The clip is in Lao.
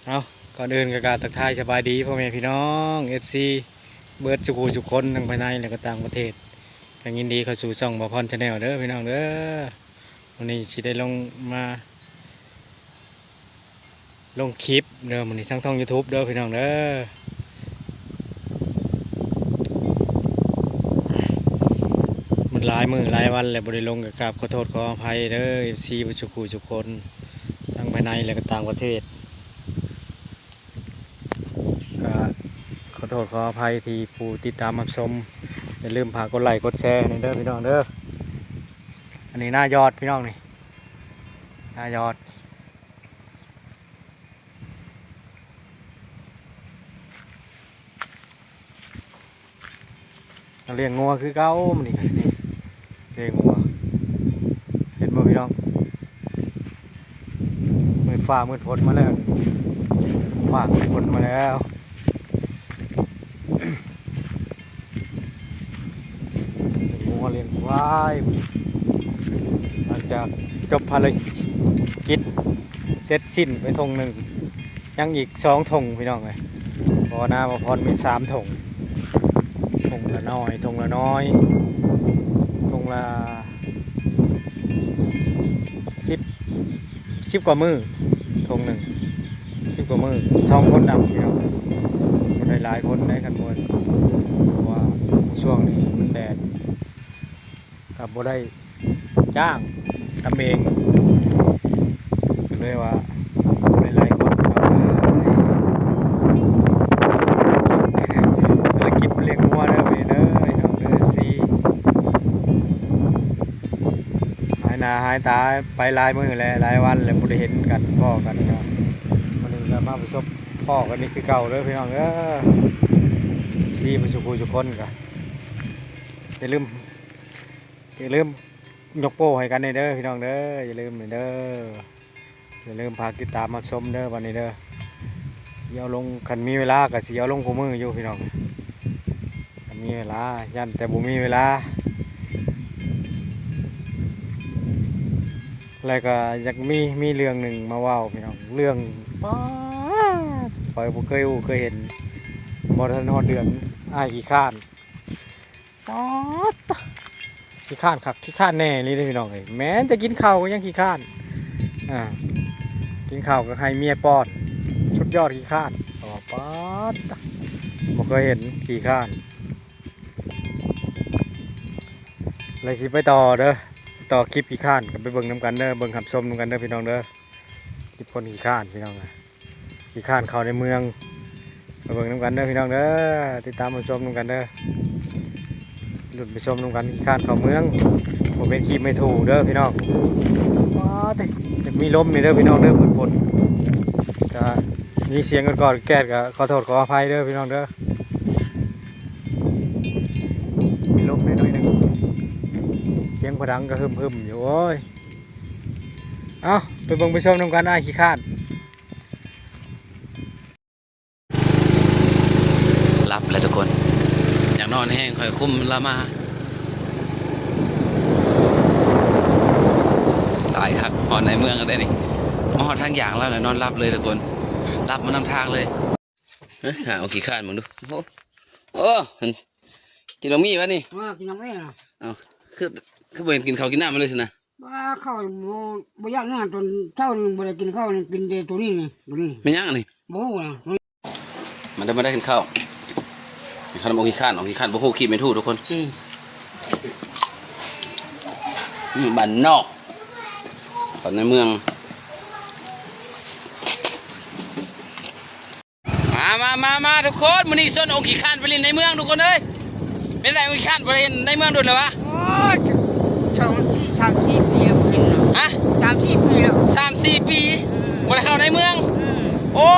ເອົາ ກ່ອນອື່ນກໍກາບທັກທາຍສະບາຍດີພໍ່ແມ່ພີ່ນ້ອງ ເອັຟຊີ ເບິດສູ່ຜູ້ສູ່ຄົນ ທັງພາຍໃນ ແລະກໍຕ່າງປະເທດ ກໍຍິນດີເຂົ້າສູ່ຊ່ອງບ່າວພອນ Channel ເດີພີ່ນ້ອງເດີ. ມື້ນີ້ຊິໄດ້ລົງມາ ລົງຄລິບເດີ ມື້ນີ້ທາງຊ່ອງ YouTube ເດີພີ່ນ້ອງເດີ. ມັນຫຼາຍມື້ຫຼາຍວັນແລ້ວບໍ່ໄດ້ລົງ ກໍກາບຂໍໂທດຂໍອະໄພເດີ ເອັຟຊີ ເບິດສູ່ຜູ້ສູ່ຄົນ ທັງພາຍໃນ ແລະກໍຕ່າງປະເທດ. ກໍຂໍໂທດຂໍອະໄພທີ່ຜູ້ຕິດຕາມຮັບຊົມ ຢ່າລືມຝາກກົດໄລກົດແຊໃຫ້ແດ່ເດີພີ່ນ້ອງເດີ. ອັນນີ້ນາຍອດພີ່ນ້ອງ ນີ້ນາຍອດ. ລ້ຽງງົວຄືເກົ່າມື້ນີ້ ນີ້ລ້ຽງງົວ ເຫັນບໍ່ພີ່ນ້ອງ? ມືດຟ້າມືດຝົນມາແລ້ວ ຟ້າຝົນມາແລ້ວ. ງົວລ້ຽງຄວາຍ ຫຼັງຈາກຈົບພາລະກິດເສັດສິ້ນໄປຖົງໜຶ່ງ ຍັງອີກສອງຖົງພີ່ນ້ອງເອີຍ. ເພາະວ່ານາບ່າວພອນມີສາມຖົງ ຖົງລະໜ້ອຍ ຖົງລະໜ້ອຍ ຖົງລະສິບ ສິບກວ່າມື້ ຖົງໜຶ່ງສິບກວ່າມື້ ສອງຄົນນຳພີ່ນ້ອງ ບໍ່ໄດ້ຫຼາຍຄົນໃດ໋ ຄັນບໍ່ ເພາະວ່າຊ່ວງນີ້ມັນແດດ ກໍບໍ່ໄດ້ຈ້າງ ທຳເອງ ກໍເລີຍວ່າບໍ່ໄດ້ຫຼາຍຄົນ ພາລະກິດມາລ້ຽງງົວເດີ ພີ່ນ້ອງເດີ ເອັຟຊີ. ຫາຍໜ້າຫາຍຕາໄປຫຼາຍມື້ແລ້ວ ຫຼາຍວັນແລ້ວບໍ່ໄດ້ເຫັນກັນພໍ້ກັນ ກໍມື້ນີ້ກໍມາພົບພໍ້ກັນອີກຄືເກົ່າເດີພີ່ນ້ອງເດີ ເອັຟຊີ ເບິດສູ່ຜູ້ສູ່ຄົນ. ກໍຢ່າລືມ ຢ່າລືມຍົກໂປ້ໃຫ້ກັນແດ່ເດີພີ່ນ້ອງເດີ ຢ່າລືມເດີ. ຢ່າລືມຝາກຕິດຕາມຮັບຊົມເດີ ບັດນີ້ເດີ ຊິເອົາລົງ ຄັນມີເວລາກໍຊິເອົາລົງຄູ່ມື້ຢູ່ພີ່ນ້ອງ ຄັນມີເວລາ ຢ້ານແຕ່ບໍ່ມີເວລາ. ແລ້ວກໍຢາກມີ ມີເລື່ອງໜຶ່ງມາເວົ້າພີ່ນ້ອງ ເລື່ອງ ປາດ ຂ້ອຍບໍ່ເຄີຍຮູ້ເຄີຍເຫັນ ບໍ່ທັນຮອດເດືອນ ອ້າຍຂີ້ຄ້ານ ປາດຕະ ຂີ້ຄ້ານຄັກຂີ້ຄ້ານແນ່ອີ່ຫຼີເດ້ພີ່ນ້ອງເອີຍ ແມ່ນແຕ່ກິນເຂົ້າກໍຍັງຂີ້ຄ້ານ ອ່າ ກິນເຂົ້າກໍໃຫ້ເມຍປ້ອນ ສຸດຍອດຂີ້ຄ້ານ ປາດຕະ ບໍ່ເຄີຍເຫັນຂີ້ຄ້ານ. ແລ້ວຊິໄປຕໍ່ເດີ ຕໍ່ຄລິບຂີ້ຄ້ານ ກໍໄປເບິ່ງນຳກັນເດີ ເບິ່ງຮັບຊົມນຳກັນເດີພີ່ນ້ອງເດີ ຄລິບຄົນຂີ້ຄ້ານພີ່ນ້ອງ ຂີ້ຄ້ານເຂົ້າໃນເມືອງ ໄປເບິ່ງນຳກັນເດີພີ່ນ້ອງເດີ ຕິດຕາມມາຊົມນຳກັນເດີ ລຸ້ນໄປຊົມນຳກັນ ຂີ້ຄ້ານເຂົ້າເມືອງ ບໍ່ແມ່ນຂີ້ໄມ້ຖູ່ເດີພີ່ນ້ອງ. ວ້າຕິ ຢາກມີລົມນີ້ເດີພີ່ນ້ອງເດີ ຝົນ ກໍມີສຽງກອດໆແກດ ກໍຂໍໂທດຂໍອະໄພເດີພີ່ນ້ອງເດີ ມີລົມແດ່ໜ້ອຍໜຶ່ງ ສຽງພະດັງກໍຮຶມໆຢູ່ ໂອ້ຍ. ເອົ້າ ໄປເບິ່ງໄປຊົມນຳກັນ ອ້າຍຂີ້ຄ້ານ. ຫຼັບແລ້ວທຸກຄົນ ຢາກນອນແຮງ ຂ້ອຍຄຸມລາມາ ຕາຍຄັກ ຮອດໃນເມືອງແລ້ວເດ້ນີ້ ມາຮອດທາງຢ່າງແລ້ວນະ ນອນຫຼັບເລີຍທຸກຄົນ ຫຼັບມານຳທາງເລີຍ. ເອີ ຫາເອົາຂີ້ຄ້ານເບິ່ງດູ ໂອ້ ໂອ້ ກິນບັກໝີ່ວະນີ້ ເອີ ກິນບັກໝີ່ນະ ເອົ້າ ຄື ຄືບໍ່ເຫັນກິນເຂົ້າກິນນ້ຳມາເລີຍຊັ້ນນະ ວ່າເຂົ້າບໍ່ ບໍ່ຢາກນອນ ຕອນເຊົ້ານີ້ບໍ່ໄດ້ກິນເຂົ້ານີ້ ກິນແຕ່ໂຕນີ້ນີ້ ໂຕນີ້ ແມ່ນຫຍັງອັນນີ້ ບໍ່ຮູ້ນະ ມາເດີ ມາເດີ ກິນເຂົ້າ ເຂົ້ານຳອົງຂີ້ຄ້ານ ອົງຂີ້ຄ້ານບໍ່ຮູ້ຂີ້ແມ່ນຖູ່ທຸກຄົນ ອືມ ອືມ ບ້ານນອກ ເຂົ້າໃນເມືອງ. ມາ ມາ ມາ ມາ ທຸກຄົນ ມື້ນີ້ຊົວນອົງຂີ້ຄ້ານໄປຫຼິ້ນໃນເມືອງທຸກຄົນເອີຍ ເປັນໃດອົງຂີ້ຄ້ານບໍ່ໄດ້ເຫັນໃນເມືອງດົນແລ້ວວະ ໂອ້ຍ ສອງ ສີ່ ສາມ ສີ່ປີແລ້ວບໍ່ເຫັນເນາະ ຮະ ສາມ ສີ່ປີແລ້ວ ສາມ ສີ່ປີ ອືມ ບໍ່ໄດ້ເຂົ້າໃນເມືອງ ອືມ ໂອ້